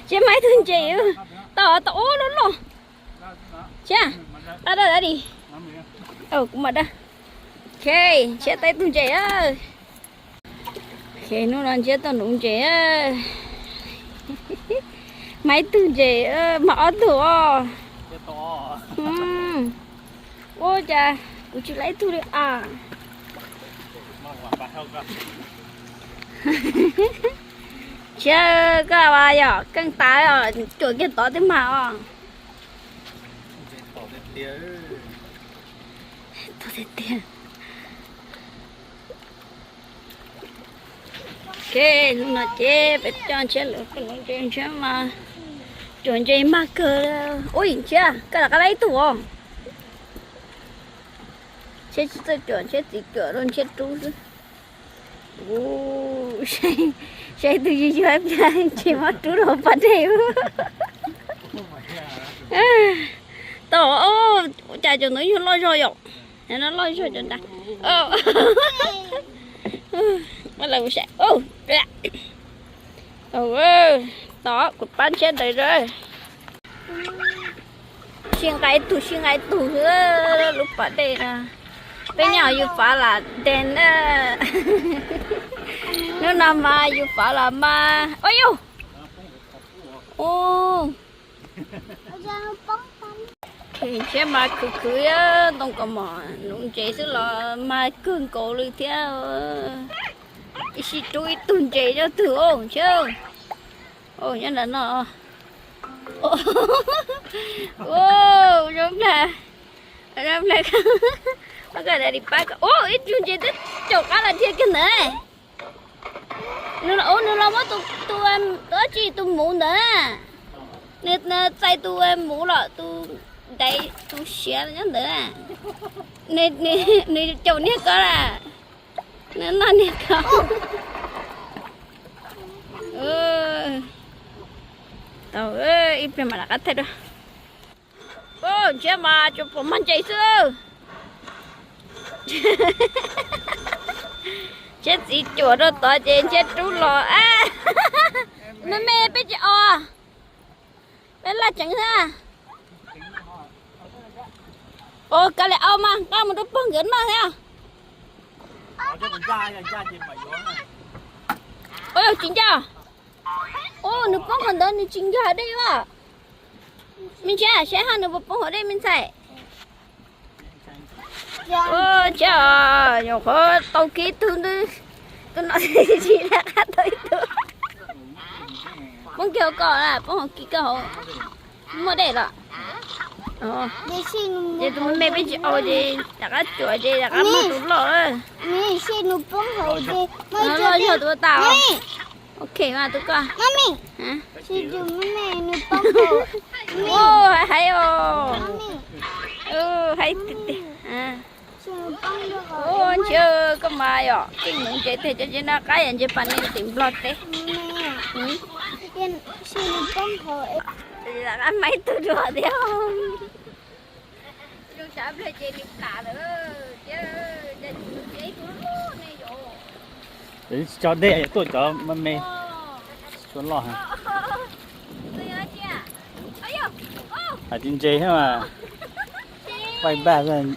Tsiab mas ib tug ntses, tau tau ub loj loj. Tsiab, qab dab dab di. Kuv mam dab. Ok, Ntsiab tau ib tug ntses. Hnub no Ntsiab tau nuv ntses. Mas ib tug ntses, mas ob tug os. Ua cas kuv tsis laib ib tug li as? Ntsiab, koj vas yom, keej tas os, cuam kiag tod twb mag os. Ok, hnub no ces peb coj Ntsiab lawv nuv ntses, Ntsiab mas cuam ntses mag kawg. Ua Ntsiab, koj rov qab laib ib tug os. Ntsiab tsis txawj cuam, Ntsiab txiv cuam rau Ntsiab rub xwb. Saib tus yug yug ib pliag tsis muab rub rau pas dej. Tau, ua cas cov ntawd yug loj zog yom? No loj zog cov nrad. Tau, kuv pab Ntsiab daws. Sib nqa ib tug sib nqa ib tug xwb lub pas dej no. Peb nyob yus fav lam dees na. Hnub no mas yus fav los mas, ua yus, Ntsiab mas khwv khwv ntoo kaus mom nuv ntses xwb los mag kawg nkaus li thiab. Ib sij rub ib tug ntses nyob twg os Ntsiab? Nyob ntawm no. Zoo nplag, zoo nplag, koj da li pab ko. Ib tug ntses twb caum qab los dhia kiag ntawd. Nws los muab tus, tus dab tsi tus muv ntawd na. Nws txais tus muv los tus ntaiv tus siav nyob ntawd na. Nws caum niag ko lawm. Nws noj niag ko. Tau, ib pliag mam rov qab thaij dua. Ntsiab mas tsuas pom mag ntses xwb. Ntsiab txiv cuam rau tod ces Ntsiab rub los. Me me peb tsis o, peb laj tseev xwb. Ua kav liam, au mas nqa mus rau pog nkawd noj thiab. Ua tsis ncaj. Ua nws poob qhov ntawd nws tsis nkag dej a. Me ntsis saib hab nws puas poob hauv dej me ntxhais. Ua tsis, nyuam qhuav tau kiag ib tug ntawd, tus no tsis laj qab tau ib tug. Poob kiag hauv ko, poob hauv kis ko hauv, muaj dej los. Ces tus me me peb tsis au ces rov qab cuam ces rov qab muaj tus loj. Loj yog tus tas. Ok mas tus ko. Haib os. Haib tiag tiag. Ntshe koj mas yom, keej mus ntses teg cov ntses no qab yam ntses pas ne tim Nplog teb. Qab maib tug dua thiab. Tsis tso dej tuaj cov me me, tsis tshua loj. Hais tsis ntses thiab mas, paij npaj xwb.